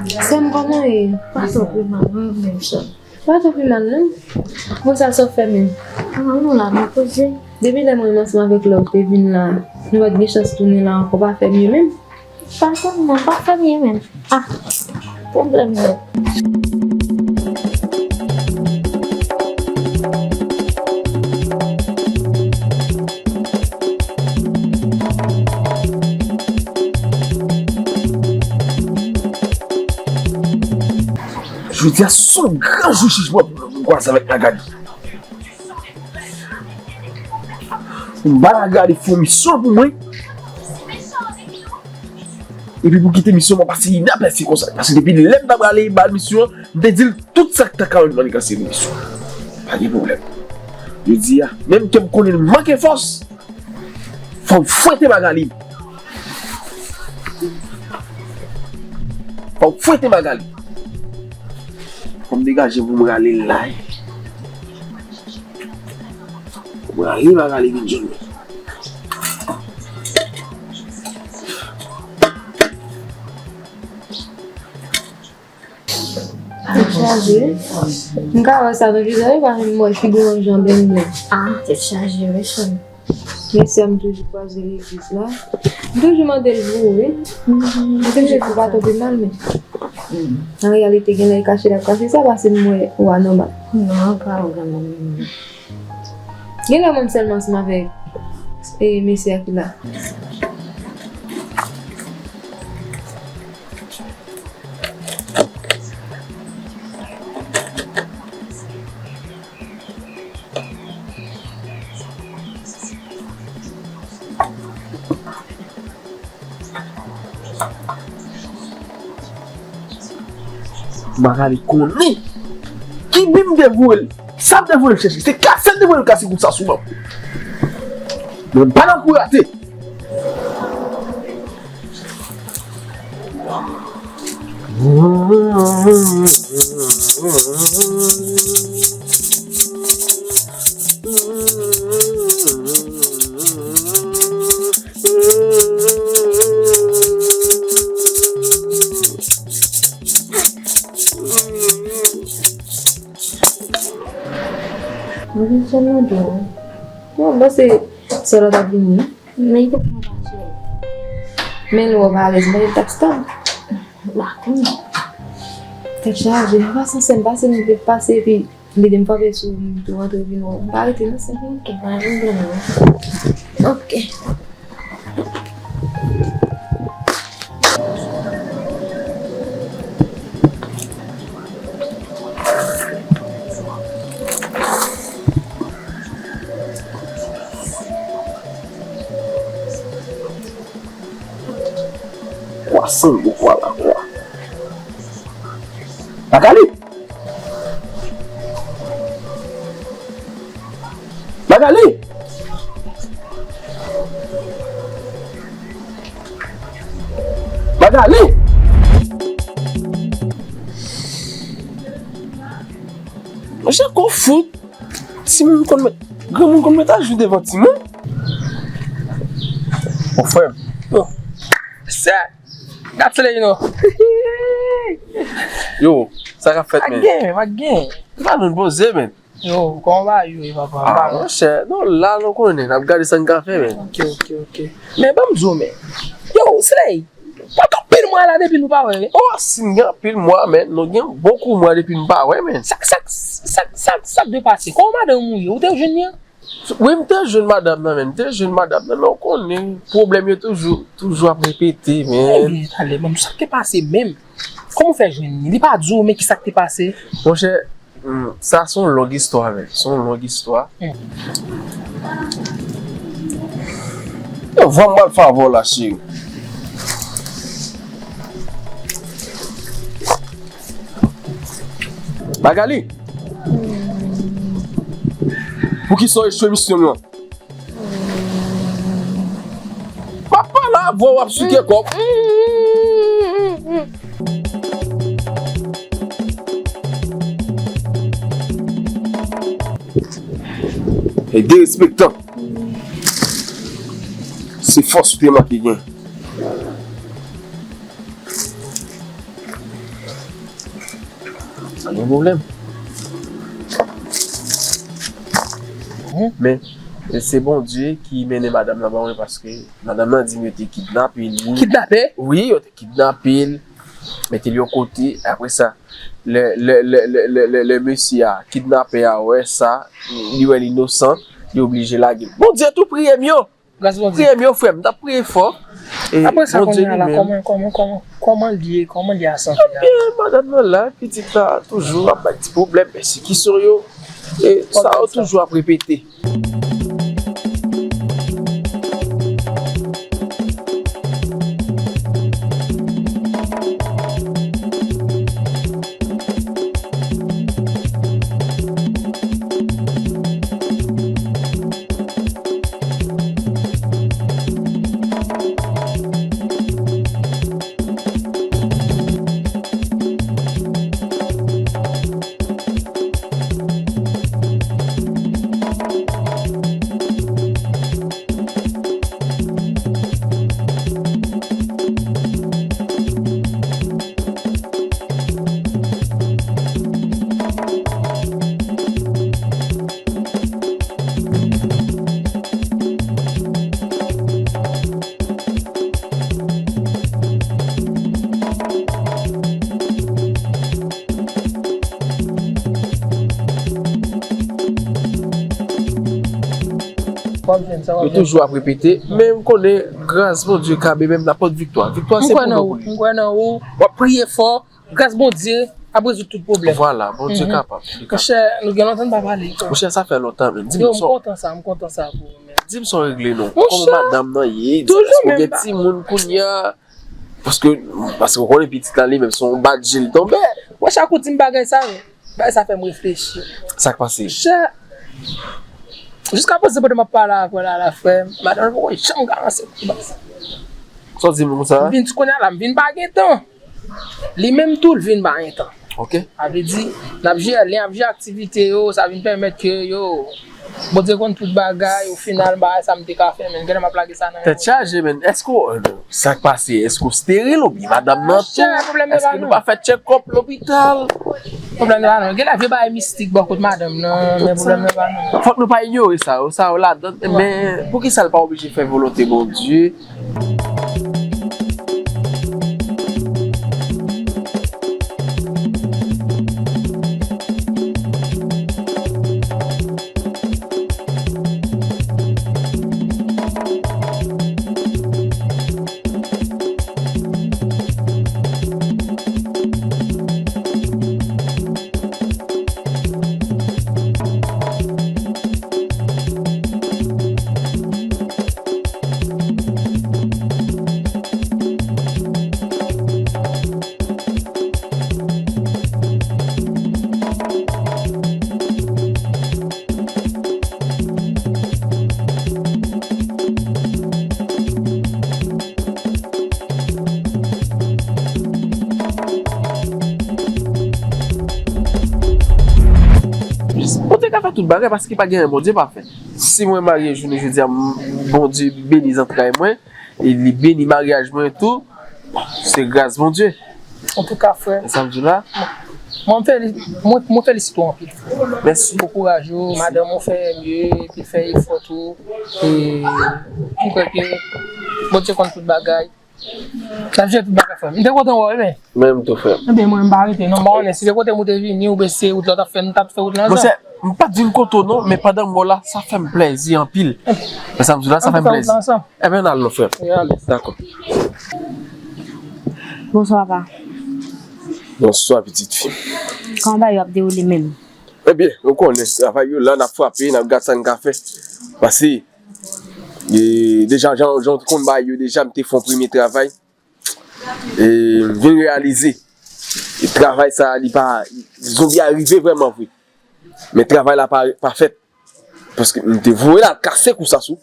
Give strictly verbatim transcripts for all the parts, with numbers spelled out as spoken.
Sè m, kòman w ye? Pa twò pi mal, mwen menm, sè m. Pa twò pi mal, non. Bon, sa, sa w fè menm? Kòman nou la, nou poze? Depi lè mwen ansanm avèk lè w te vin la, nou pa t gen chans tounen la ankò, pa fè mye menm. Pa tèlman, pa fè byen menm. Ah, pwoblèm nèt. Jodi a se yon gran jou jijman pou mwen, pou m kwaze avèk Magali. M ba Magali fè yon misyon pou mwen. Epi pou kite misyon mwen pase inapèsi konsa. Paske depi lè m ta prale ba l misyon an, m te di l tout sa k ta ka yon maniganse nan misyon. Pa gen pwoblèm. Jodi a, menm ke m konnen l manke fòs, fò m fwete Magali. Fò m fwete Magali. Fò m degaje pou m rale l la. Mwen rive ak Alevin Junior. Tèt chaje. M ka wè sa nan vizaj ou, paske m wè figi w yon jan bèl bèl. Ah, tèt chaje, wi, sè m. Mesye a m toujou kwaze legliz la. M toujou mande l pou ou, wi. M te jwe pou pa twò pi mal, men. An reyalite, genlè l kache, l ap kache sa, paske m wè ou anòmal. Non, pa vrèman menm. Genlè w menm sèlman ansanm avèk, e, mesye a ki la. Magali konnen ki bi m te voye l. Sa m te voye l chèche, se kase l te voye l kase kout sa sou mwen. Men m pa nan kou rate. Mwen vin sèlman di w. Bon, bon, se sè la t ap vini. Men li te pran pati. Men lè w parèt, mwen t ap stab. M pa konnen. Tèt chaje, m pase, m pase, m te pase, epi li di m frape sou ou, m tou rantre vin wè w. M pa rete non, sè m. Ok, pa gen pwoblèm non. Ok. Kwa sango, kwa la, kwa. Magali! Magali! Magali! Monchè, konfout. Timoun konn met, granmoun konn met ajenou devan timoun. Mon frè m. Yo. Sè. Gad solèy non. Yo, sa k ap fèt, men? Pa gen, pa gen. Pa nou poze, men. Yo, kòman bagay yo ye, papa? Ah, monchè, nou la, nou konnen, n ap gade sa n ka fè, men. Ok, ok, ok. Men ban m di w, men. Yo, solèy. Pote anpil mwa la depi nou pa wè, wi. Oh, si m gen anpil mwa, men, nou gen bon kou mwa depi nou pa wè, men. Sa, sa, sa, sa, sa k te pase? Kòman madanm ou ye? Ou te jwenn li an? Wi, m te jwenn madanm nan, men. M te jwenn madanm nan, men ou konnen, pwoblèm yo toujou, toujou ap repete, men. Ebyen, talè, ban m, sa k te pase menm? Kòman w fè jwenn li? Li pa di w, men ki sa k te pase? Monchè, Hmm, sa se yon long istwa, men. Se yon long istwa. Hmm. Yo, van m pral fè avè w la, cheri. Magali! Poukisa w echwe misyon nou an? M ap pale avè w, w ap sike kò w. E derespektan. Se fòs ou te manke gen. Pa gen pwoblèm. Men, se Bondye ki mennen madanm nan ban mwen, paske madanm nan di m yo te kidnape li. Kidnape? Wi, yo te kidnape l, mete l yon kote. Apre sa, lè, lè, lè mesye a, kidnapè a, wè sa, li wè l inosan, li oblije lage l. Bondye tou priye m yo! Gras Bondye. Priye m yo, frè m, t ap priye fò. E Apre sa, Bondye kounye a la, li menm. Kòman, kòman, kòman, kòman l ye, kòman l ye a sante a? Byen, madanm nan la, pitit la toujou ap bay ti pwoblèm, pèsekisyon yo. E sa yo toujou ap repete. Yo toujou ap repete, men m konnen gras Bondye kanpe menm nan pòt viktwa. Viktwa se pou nou. M kwè nan ou. W ap priye fò. Gras Bondye ap rezoud tout pwoblèm. Vwala, Bondye kapab. Monchè, nou gen lontan n pa pale. Monchè, sa fè lontan, men. Di m sa. Yo, m kontan sa, m kontan sa pou ou, men. Di m sa w regle non. Monchè, kòman madanm nan ye? Èske w gen timoun kounye a? Paske, paske w konnen pitit la li menm, se yon bat je l tonbe. Wè, chak ou di m bagay sa, men. Bagay sa fè m reflechi. Sa k pase? Monchè, jiska prezan, pandan m ap pale avè w la, la, frè m, madanm nan poko janm ka ranse m pou bagay sa. Sa w di m konsa? M vin ti kounye a la, m vin pa gen tan. Li menm tou, l vin pa gen tan. Ok. Sa vle di, n ap jere, lè n ap jere aktivite yo, sa vin pèmèt ke yo, Bondye konn tout bagay, o final, bagay sa m te ka fè, men genlè m ap lage sa nan men. Tèt chaje, men. Èske w, sa k pase? Èske w steril oubyen madanm nan tou? Monchè, pwoblèm nan pa nou. Èske nou pa fè check-up lopital? Pwoblèm nan pa nou. Genlè vye bagay mistik bò kot madanm nan, men pwoblèm nan pa nou. Fòk nou pa inyore sa yo, sa yo ladan, men poukisa l pa oblije fè volonte Bondye? Bondye ka fè tout bagay paske pa gen anyen Bondye pa fè. Si mwen marye jounen jodi a, m- Bondye beni zantray mwen, e li beni maryaj mwen tou, se gras Bondye. Antouka, frè. E sa m di w la? Mwen, mwen feli- mwen, mwen felisite w anpil. Mèsi. Pou kouraj ou, madanm ou fè mye, epi l fè efò tou. E m kwè ke Bondye konn tout bagay. N ap jere tout bagay, frè m. M te kontan wè w, wi, men. Menm tou, frè m. Ebyen, mwen, m pa rete, non, m pa konnen si se kote m ou te vini, oubyen se wout la w t ap fè, nou t ap fè wout la ansanm. Monchè, m pa t vin kote w, non, men pandan m wè w la, sa fè m plèzi anpil. Men sa m di w la, sa fè m plèzi. Antouka, nou fè wout la ansanm. Ebyen, n al, non, frè m. Wi, ale. Dakò. Bonswa, papa. Bonswa, pitit fi. Kòman bagay yo ap dewoule menm? Ebyen, ou konnen, travay yo la, n ap frape, n ap gad sa n ka fè. Paske, e, deja, jan, jan w te konn bagay yo deja, m te fè yon premye travay. E, m vin reyalize, e, travay sa, li pa, zonbi a rive vrèman vre. Men travay la pa, pa fèt. Paske m te voye l al kase kou sa sou.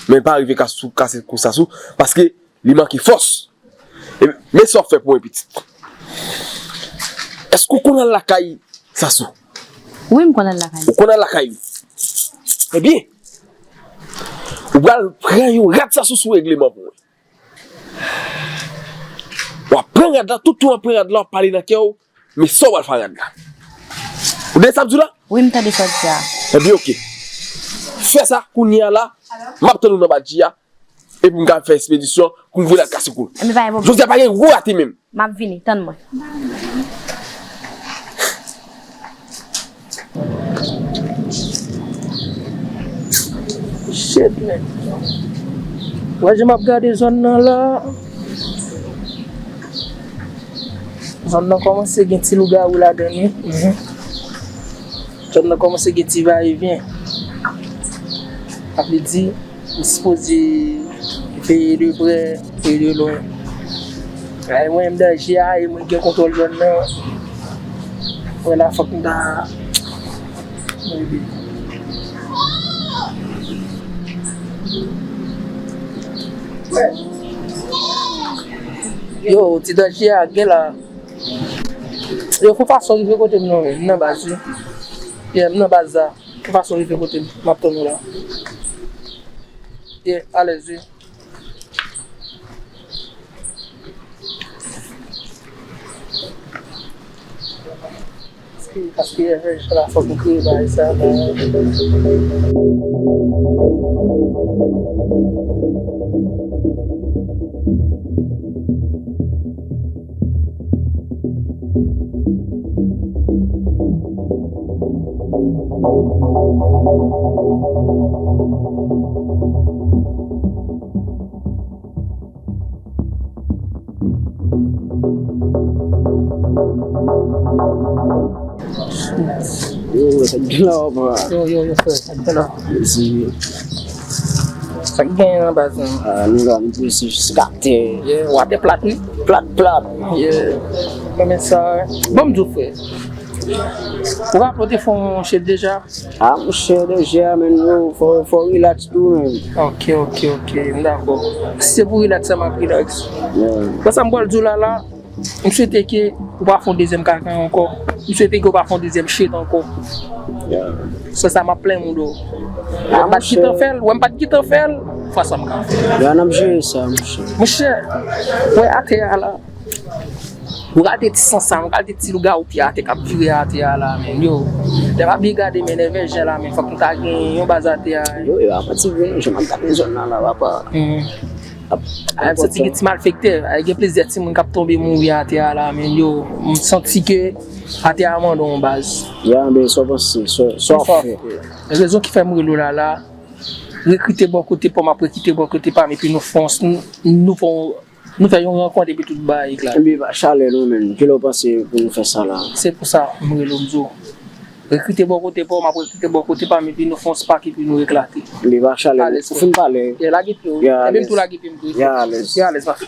Men pa rive kase kou sa sou, paske li manke fòs. E, men sa w ap fè pou mwen, pitit. Èske w konn al lakay Sasou? Wi, m konn al lakay li. Ou konn al lakay li? Ebyen, ou pral pran yon rad Sasou sou regleman pou mwen. W ap pran rad la, tout tan w ap pran rad la, w ap pale nan kè w, Men sa w pral fè a rad la. Ou tande sa m di w la? Wi, m tande sa w di a. Ebyen, oke. Fè sa kounye a la, m ap tann ou nan badji a, epi m ka fè ekspedisyon pou m voye l al kase kou. Ebyen, pa gen pwoblèm. Jodi a pa gen gwo rate menm. M ap vini, tann mwen. Shit, man. Wè, jan m ap gade zòn nan la. Zòn nan kòmanse gen ti lougawou ladan li. Mhm. Zòn nan kòmanse gen ti vayevyen. Sa vle di, ou sipoze veye de prè e de lwen. Ay, mwen, m danje a, e mwen gen kontwòl zòn nan. Mwen la, fòk m ta. Yo, ti danje a gen la. Yo, fè fason rive kote m non, men m nan baz, wi. Yeah, m nan baz la. Fè fason rive kote m. M ap tann ou la. Yeah, alèz, wi. Paske, paske, eh, jan la fòk m kreye bagay sa la. Yo, sa k gen la, papa? Yo, yo, yo, frè, sa k gen la? Mèsi. Sa k gen nan baz lan? Ah, nou la, nou pwese jis gate. Yeah, watè plat, wi. Plat, plat. Yeah. Mwen men sa, wi. Bon, m di w, frè. Ou raple w te fè yon shit deja? Ah, monchè, deja, men, yo, fò, fò relax tou, men. Ok, ok, ok, m dakò. Si se pou relax, sa m ap relax. Yeah. Bon, sa m pral di w la, la, m swete ke ou pa fè yon dezyèm kaka ankò. M swete ke ou pa fè yon dezyèm shit ankò. Yeah. Se sa m ap plenn ou do. Ah, m pa t gentan fè l, wè m pa t gentan fè l, fwa sa m ka fè l. Yeah, n ap jere sa, monchè. Monchè, wè atè a la. Ou gade ti san sa, ou gade ti lougawou pye atè k ap vire atè a la, men, yo. Lè m ap byen gade, men, nève jan la, men, fòk nou ta gen yon baz atè a. Yo, yo, apa ti vre, non, jan m ap gade zòn nan la, papa. Hmm. Ap, ap, m santi gen ti malfektè, ay, gen plizyè timoun k ap tonbe mouri atè a la, men, yo. M santi ke atè a mande yon baz. Ya, men, sa w panse, sa, sa w ap fè? Rezon ki fè m rele w la, la, rekrite bò kote pa w, m ap rekrite bò kote pa m, epi nou fè yon, nou fè yon Nou fè yon rankont epi tout bagay eklate. Ebyen, pa chalè non, men. Kilè w panse pou nou fè sa la? Se pou sa, m rele w, m di w. Rekrite bò kote pa w, m ap rekrite bò kote pa m, epi nou fè yon spak epi nou eklate. Ebyen, pa chalè. Alèz, ou fin pale. Ya, lage pye w. Ya, epi m tou alèz. Lage pye m tou. Ya, alèz. Ya, alèz, pa fè.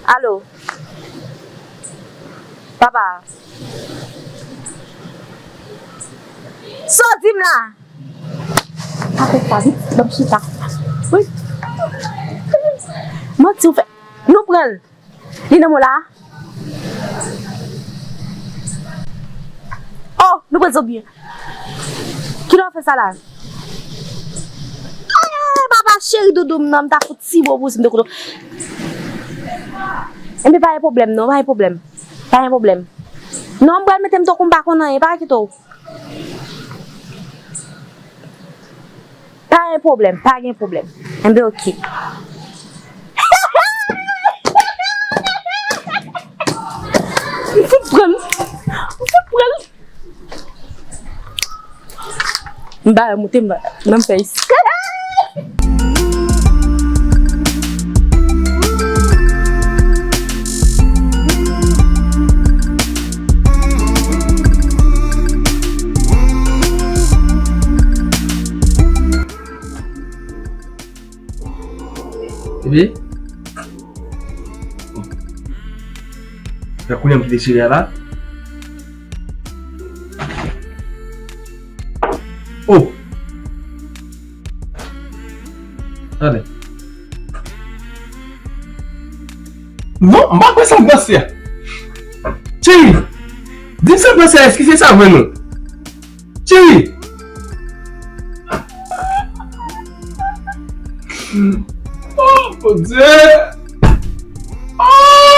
Alo. Papa. Sa w di m la? Pa fè sa, vit, ban m chita. Wi. Manti w fè. Nou pran l. Li nan men w la? Oh, nou pran l byen. Kilè w fè sa la? Eh, papa cheri doudou m nan, m ta fout si bon pou si m te koute w. Enben, pa gen pwoblèm non, pa gen pwoblèm. Pa gen pwoblèm. Non, m pral mete m tankou m pa konn anyen, pa kite w. Pa gen pwoblèm, pa gen pwoblèm. Enben, oke. M fout pran l. M fout pran l. M ba yo moute, m ba, nan m fè isi. Epi? Fè kounye a m kite cheri a la. Oh! Tande. Non, m pa kwè sa m panse a. Cheri, di m sa m panse a, èske se sa vre non? Cheri! Oh, Bondye! Oh!